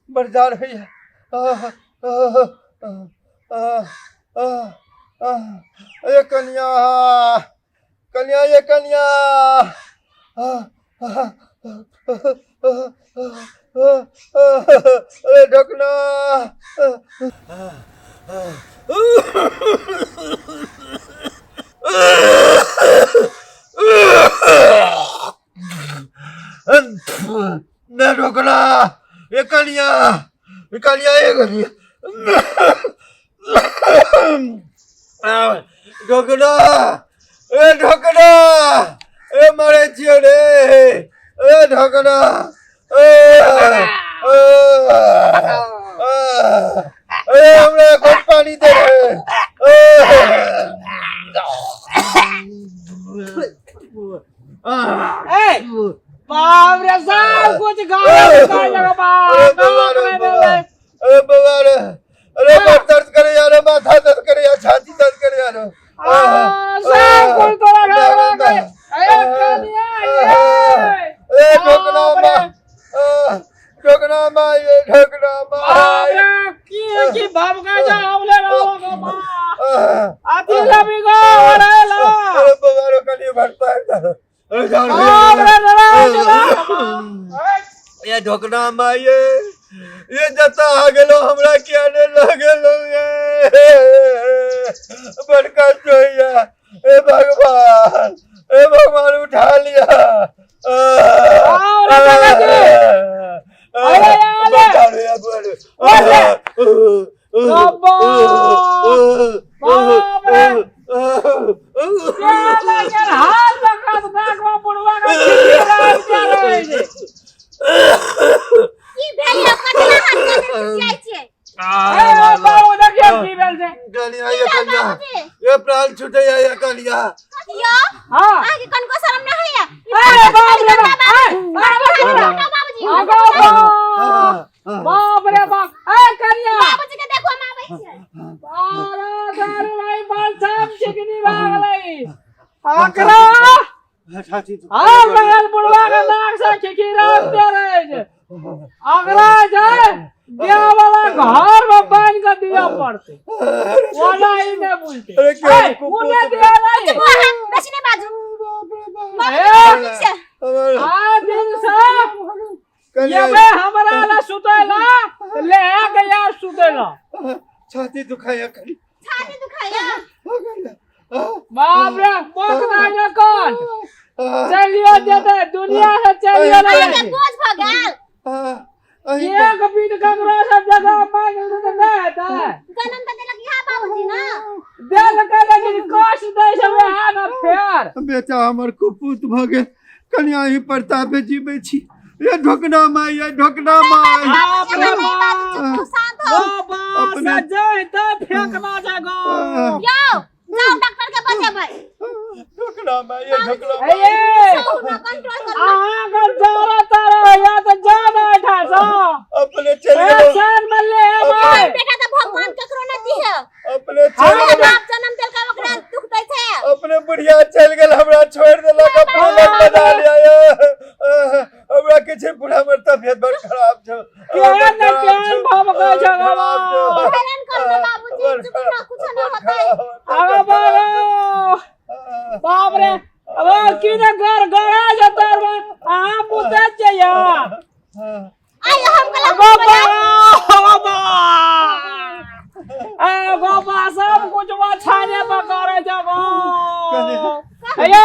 बड़ जाड़ होइए। ये कनिया, कनिया, ये कनिया, अरे ढोकना। ने ढोकना, ये कनिया, ये कनिया, ये कनिया, ढोकना, ए ढोकना, ए मरे छियो रे, ए ढोकना, ए ए हमरा एक पानी दे रे। ए बाप रे, सब कुछ गाना लगा बाप। अरे बाबा रे, अरे बड़ दर्द करे यार, माथा दर्द करे यार, छाती दर्द करे यार, सब कुछ तोरा घर में। ए कनिया, ए ढोकना मा, ढोकना मा, ये ढोकना मा। की की बाप का जा हमले रहो गो बा आती लबी गो अरे ला। अरे बाबा रे, कनिया भरता है। अरे जान, ये ढोकना मा, ये जता आ गेलो, हमरा किया ने लगेलो, ये बड़का चोइया। ए भगवान, ए भगवान, उठा लिया। अरे की भेल यौ? कतना हाथ कऽ जाइ छियै? बाबू, देखियौ की भेल छै। कनिया, ये कनिया, ये प्राण छूटे या कनिया। यौ। हाँ। अहाँके कनको शरम नहि होइया? अरे बाप रे बाप, बाबूजी, बाप रे बाप, ए कनिया। बाबूजी के देखो, हम आबै छियै। अरे दारू भाई, बाल सब चिकनी भागलै आकरा। हाँ, बगल बुढ़वा के नाक से खिखिरा दे रहे छै। अगला जाए बियाह वाला घर में बांध के दिया पड़ते, ओना ही नहीं बुझते। अरे क्या ए, उने दिया नहीं। चुप अहाँ, बेसी नहि बाजू। ए, ठीक छै। आ दिन से ये बे हमरा ला सुतेला ले गया सुतेला। छाती दुखाया कनी। छाती दुखाइया? बाप रे, मोक नहीं कौन चलियो देते दुनिया से चलियो अहाँके नहीं। बोझ भऽ गेल। एक बीत ककरो से जगह मांग तऽ नहि हेतै। जनम तऽ देलक इएह बाबूजी ने। देल के, लेकिन कष्ट दै छै वएह ने फेर। बेटा हमर कुपूत भऽ गेल। कनिया, ही प्रतापे जीबै छी। ये ढोकना माय, ये ढोकना माय। बाप रे नहि बाप। बाबूजी, तू शांत हो। बाबा से जैते फेंकना छै गो। यौ, जाउ, डॉक्टर के बजेबै। ढोकना माय, ये ढोकना हे माय। ये सहू न, कंट्रोल करू न। अहाँके जरा तारा या तऽ जा ने एहिठाम सँ। अपने चलि गेलो। पेंशन में ले एबै। बेटा तऽ भगवान ककरो नहि दिहे। अपने चलि जेकरा गेल। बाप जन्म देलकै ओकरा दुख दै छै? अपने बुढ़िया चलि गेल, हमरा छोड़ि देलक, अपने लग बजा लिया। ये हमरा किछु बुढ़ा, हमर तबियत बड़ खराब छौ। केहन ने केहन भमकै छै बाबा। हैरान करू न बाबूजी, चुप न, कुछो नहि होतै। अरे बाबा, बाप रे, अबे की ने घर गड़ा जतै, अहाँ बुझै छियै। आइ हम कला। बाबा, बाबा, ए बाबा, सब कुछ वो छाने पर करे छै गो। ए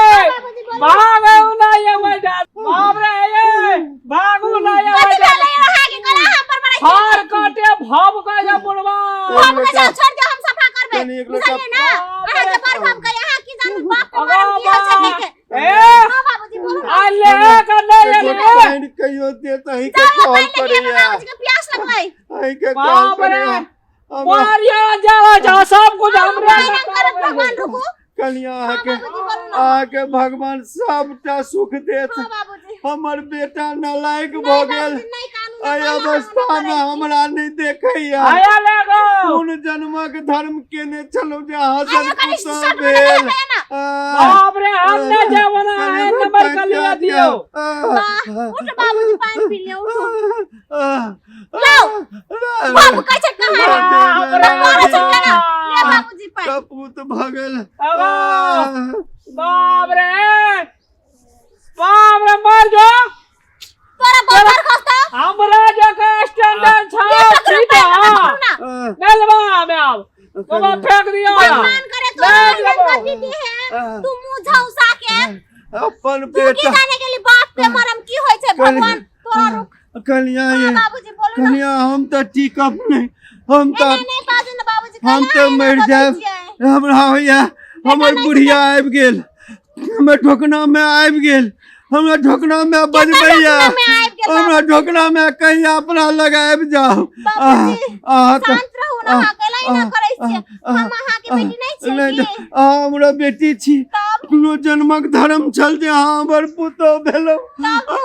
भागू ना ये बैठा, बाप रे, ए भागू ना ये कथी बैठा। भेलै अहाँके? कला हम पर बड़ाई। हर काटे भव के जे बुढ़वा। हम के जाओ, छोड़ दियौ, हम सफा करबै। कनी एक लोटा- बुझलियै ने? अहाँ के बड़ भाव के, अहाँ की जानू बाप के मरम की होइ छै कहिके। ए हां बाबूजी, बोलू ने। आ ले के नहीं एगो ले। पानि कहियो दे त अहीं के जाओ, कहल पानि लेके आबै। पड़ैया। बाबूजी के प्यास लगलै। अहीं के कहल बाप रे। पड़ैया हमरा। मारिया जाओ जाओ, सब कुछ हमरे पानि करत भगवान, रुकू। कनिया, अहाँके बाबूजी, बोलू ने। अहाँके भगवान सबटा सुख देत। हां बाबूजी। हमर बेटा नालायक नहि भऽ गेल। बाबूजी, नहि कानू ने, एहि कहलहुँ हम अवस्था मे करै छी। हमरा नहि देखैया। आया ले गो। कोन जन्मक धर्म केने छलहुँ जे अहाँ आइयो सन कनि पुतोह शर्ट में भेल? लगा लिअ ना। बाप रे, हम नहीं जाबो ना, कनि नंबर पानि कर लिया पिया दियो। दियौ। वाह, उठ बाबूजी, पानि पी लिअ, उठू। लाउ बाबू कहै छै कहाँ करै छै केना ले बाबूजी पाइ कपूत भऽ गेल। बाप रे बाप रे, मर जो। तोरा गोबर खसतौ। हमरा जकाँ स्टैंडर्ड छौ। ले पकड़ू, ठीक पैर है। पकड़ू ना। नहीं लेबा हमें आब बाबा, फेंक दियो। भगवान करे तोरा ले एहन लेबो। गति दी है तू मुंह झौसा के अपन तू की बेटा जाने गेली बाप के मरम की होइ छै। भगवान तोरा रुक। कनिया हाँ ये बाबूजी, बोलू ना। कनिया, हम तऽ टिकब नहि, हम ए, तऽ नहीं नहीं, बाजू ना बाबूजी। हम कैला तऽ एना मरि बजै जायब। छियै? हमरा होइया हमर नहि बुढ़िया आबि गेल, हमर ढोकना मे आबि गेल, हमरा ढोकना मे बजबैया। ढोकना मे आबि गेल? हमरा ढोकना मे कहिया अपना लग आबि जाउ। बाबूजी, अहाँ तऽ शांत रहू ना। अहाँ कैला एना करै छियै? हम अहाँके बेटी नहि छियै नहि की? तऽ अहाँ हमरा बेटी छी। तब? कोनो जन्मक धर्म छल जे अहाँ हमर पुतोह भेलहुँ।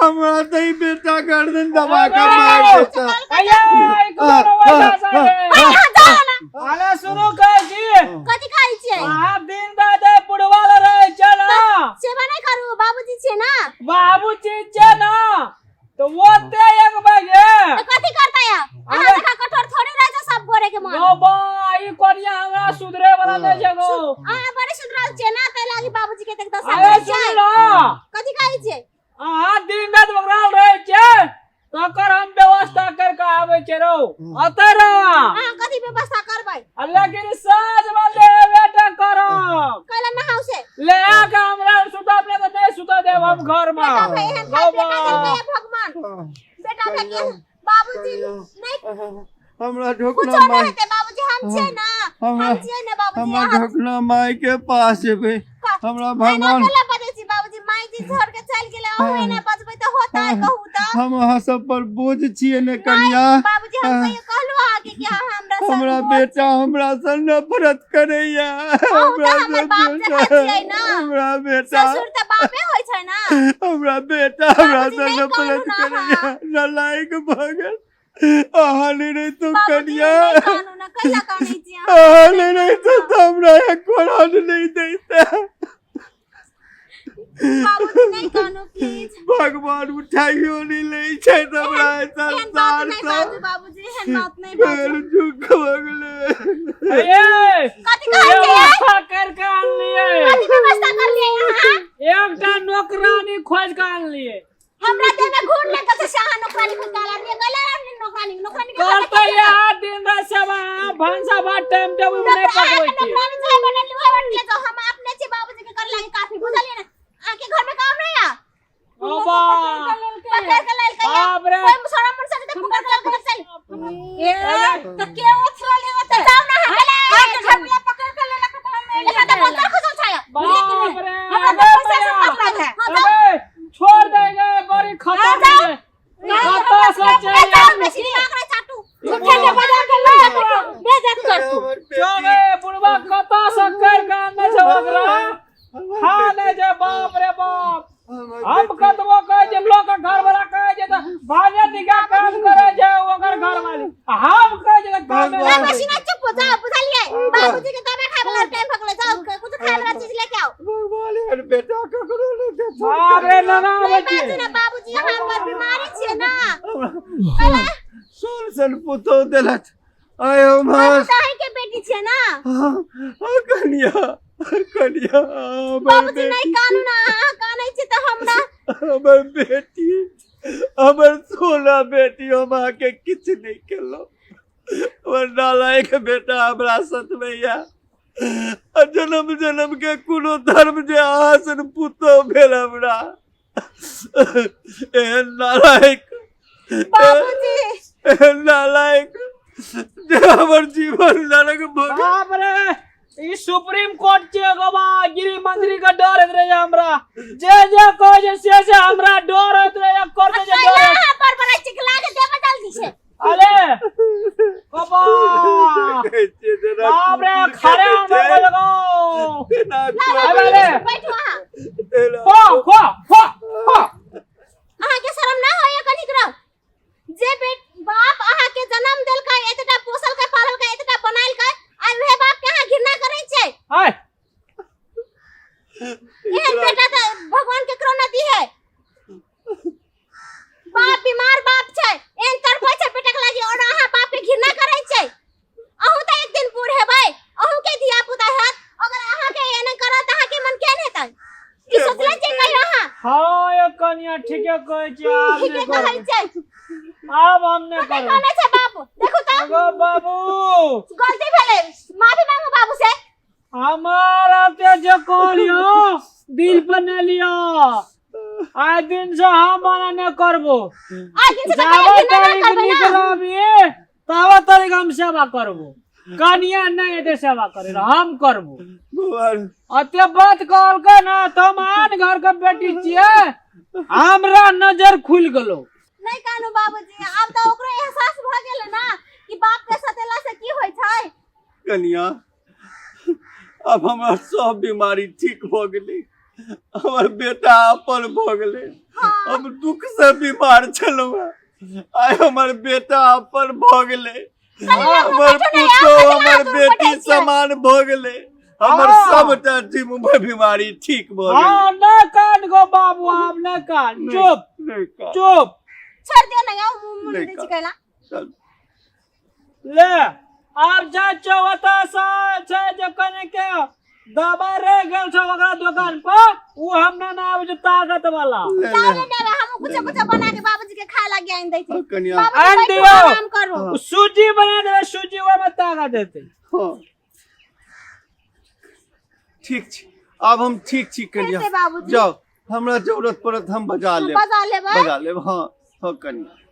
हमरा तऽ ई बेटा गर्दन दबा कऽ मारि देता। अये, ई कोनो वजह से है। अहाँ जाउ ना। अरे सुनू, कहै छी। कथी कहै छियै? अहाँ दिन रात एहि बुढ़वा लग रहै छै ना। सेवा नहि करू, बाबूजी छियै ना। बाबू चीज छै ना, तऽ ओते एक बजे तऽ कथी करतै अहाँ? अरे। जकाँ कठोर थोड़े रहै छै सब गोरे के मन। गो बा, ई कोनिया हमरा सुधरे वाला नहि छै गो। अहाँ बड़े सुधरल छियै ना, ताहि लागी बाबूजी के एतेक दशा अरे करै सुनू छियै। ना। कथी कहै छियै? अहाँ दिन रात ओकरा लग रहै छै, तकर हम व्यवस्था कर के आबै छै रौ, अतै रह। अहाँ कथी व्यवस्था करबै? आ लेकिन साँझ वाले बेटा करब। कैला नहाउ से? ले आके हमरा सुता अपने तऽ नहि सुता देब हम घर मे। बेटा भाई एहन गौ बेटा बा। देलकै भगवान, बेटा भाई के बाबूजी नहीं। हमरा ढोकना कुछो नहीं माय हेतै बाबूजी, हम छियै ना। हमरा हम छियै ना बाबूजी। हमरा अहाँ ढोकना माय के पास जेबै। हमरा एना भगवान कैला बजै छी बाबूजी? माय जी छोड़ के चलि गेलै, अहूँ एना बजबै तऽ होतै? कहू तऽ। हम अहाँ सब पर बोझ छियै ने कनिया? बाबूजी, हम कहियो कहलहुँ अहाँके कि अहाँ हमरा संग हमरा बोझ बेटा हमरा से नफरत करैया। अहूँ तऽ हमर बाप जकाँ छियै ना। हमरा बेटा ससुर तऽ बापे होइ छै ना। हमरा बेटा हमरा बाबूजी, से नहि नफरत कहलहुँ ना। करैया, नालायक भऽ गेल। अहाँ नहि रहितौ बाबूजी, कनिया, नहि कानू ना। कैला कानै छी अहाँ? अहाँ नहि रहितौ तऽ हमरा एको रात नहि दैते। बाबूजी, नहि कानू प्लीज। भगवान उठाइयो नहि लै छै हमरा एहि एहन बात संसार नहि सँ। बाजू बाबूजी, एहन बात नहि बाजू। फेर झुक भऽ गेलै। अये, कथी कहै छियै? व्यवस्था करके आनलियै। कथी व्यवस्था करलियै अहाँ? एकटा नौकरानी खोज के आनलियै। हमरा देह में घूर लगल छै से अहाँ नौकरानी खोज के आनलियै? कैला आनलियै नौकरानी? नौकरानी के करते यहाँ दिन रात सेवा, भनसा भात टाइम टेबुल में नहि पकबै छी। नौकरानी चाहे बनल उहे बनले, तो हम अपने छी बाबूजी के कर लागी काफी, बुझलियै ना? अहाँ के घर में काम नहीं आ। ओ बा। पकड़ के लाइल कहिया? बाप रे। कोई शरम मन से पकड़ के लाइल चल। ए त के उछलल है ओते? जाओ ना अहाँ के। अहाँके घर वाला पकड़ के लेलक तऽ हम एकरा तऽ बंदर खसल छै। बाप रे। हमरा अबे तऽ पैसा से भैया। मतलब है। हाँ, जाओ। अबे छोड़ देंगे, बड़ी खतरनाक है। कतऽ से ए, चलि जाओ आबी? बेसी दिमाग रहे चाटू। झूठे के बजा के ले बेइज्जत कर तू। हमर बेटी चल बुढ़वा, कतऽ से कर के आनने छै ओकरा? खा ले जे। बाप रे बाप। हमर हम बेटी कतबो कहै छै, लोक घर वाला कहै छै तऽ भागे दिगा काम करै छै ओकर घर वाली, आ हम कहै छै तऽ कामे ए, नहि। बेसी ना, चुप हो जाओ, बुझलियै? बाबूजी के दवाई खाय वाला टाइम भऽ गेलै, जाओ कुछ खाय वाला चीज लेके आओ। भगवान, एहन बेटा ककरो नहि देथुन। बाप रे, नाना नहीं आबै छी। बाजू ना बाबूजी, अहाँ पर बीमारी छियै ना। सुन सन पुतोह देलथि आय हम। हम तऽ अहीं के बेटी छियै ना। कनिया, कनिया, हमर बाबूजी, नहीं बेटी कानू ना। अहाँ कानै छी तऽ हमरा हमर बेटी, हमर सोना बेटी, हम अहाँके किछु नहि केलहुँ। हमर नालायक बेटा हमरा सतबैया आ जन्म जन्म के कोनो धर्म जे अहाँ सन पुतोह भेल हमरा, एहन नालायक। बाबूजी। एहन नालायक जे हमर जीवन नरक भऽ गेल। बाप रे, ई सुप्रीम कोर्ट छियै गोबा। गृह मंत्री के डर होइत रहे हमरा, जे जे कहै छै से से हमरा डर होइत रहे, करते जे कैला डर होइत। अहाँ पर बड़ा चिकला के देबै जल्दी से। अरे बाबा। देखै छियै जेना बाप रे। कुकुर के खड़े दै होने छै, लगो। तेना अबे रे। बैठू अहाँ। तेना खो खो खो खो। अहाँके शरम ना होइया कनिक रहो? जे बेट बाप अहाँके जन्म देलकै, एतेटा पोसलकै पाललकै, एतेटा बनाइलकै, आ उहे बाप के अहाँ घृणा करै छियै। आय। एहन बेटा तऽ भगवान केकरो न दी है। बाप बीमार ठीके कहै छी, आब ठीके नहि कहै करबै। छै। आब हम नहि कते करबै। कहने छै बाप, देखू तऽ। एगो बाबू, गलती भेलै, माफी मांगू बाबू से। हमार आते जे कहलियो दिल पर नहि लियो। आइ दिन से हम मना नहि करबो। आइ दिन से तऽ जाबो कहियो घृणा तारीख करबै निक ना। रहबी ताबो तारीख हम सेवा करबो। कनिया नहि एते सेवा करे ला, हम करबो। बौआ। अते बात कहलकै ना तऽ हम आन घर के बेटी छियै, हमरा नजर खुलि गेलो। नहि कानू बाबूजी, आब तऽ ओकरो एहसास भऽ गेल ना कि बाप के सतेला से की होइ छै। कनिया, आब हमर सब बीमारी ठीक भऽ गेलै, हमर बेटा अपन भऽ गेलै। हम दुख से बीमार छलहुँ हेँ, आइ हमर बेटा अपन भऽ गेलै। हमर पुतोह हमर बेटी समान भऽ गेलै। हमर सबटा बीमारी ठीक भऽ गेलै। हाँ, नहि कान गो बाबू, आब नहि कान। चुप। नहि कान। चुप। छोड़ दियो ना यौ, मुँह मुँह नहि दै छी कान। कैला। चल। ले आब जा चौथा छै जे कने के दवा रह गेल छै ओकरा दुकान पर, उ हमरा ना आबै छै ताकत वाला। ले। चावल ले। ने हम कुछ कुछ बना के बाबूजी के खाए लागे आनि दै छी। हाँ, कनिया। बाबूजी आनि बैठू, दियौ। आराम करू। उ सूजी बना देबै, सूजी ओहिमे ताकत देतै। हाँ, ठीक छी, आब हम ठीक छी कनिया। ठीक छै बाबूजी। जाउ, हमरा जरूरत पड़त हम बजा लेब। बजा लेबै। बजा लेब, हाँ हाँ कनिया।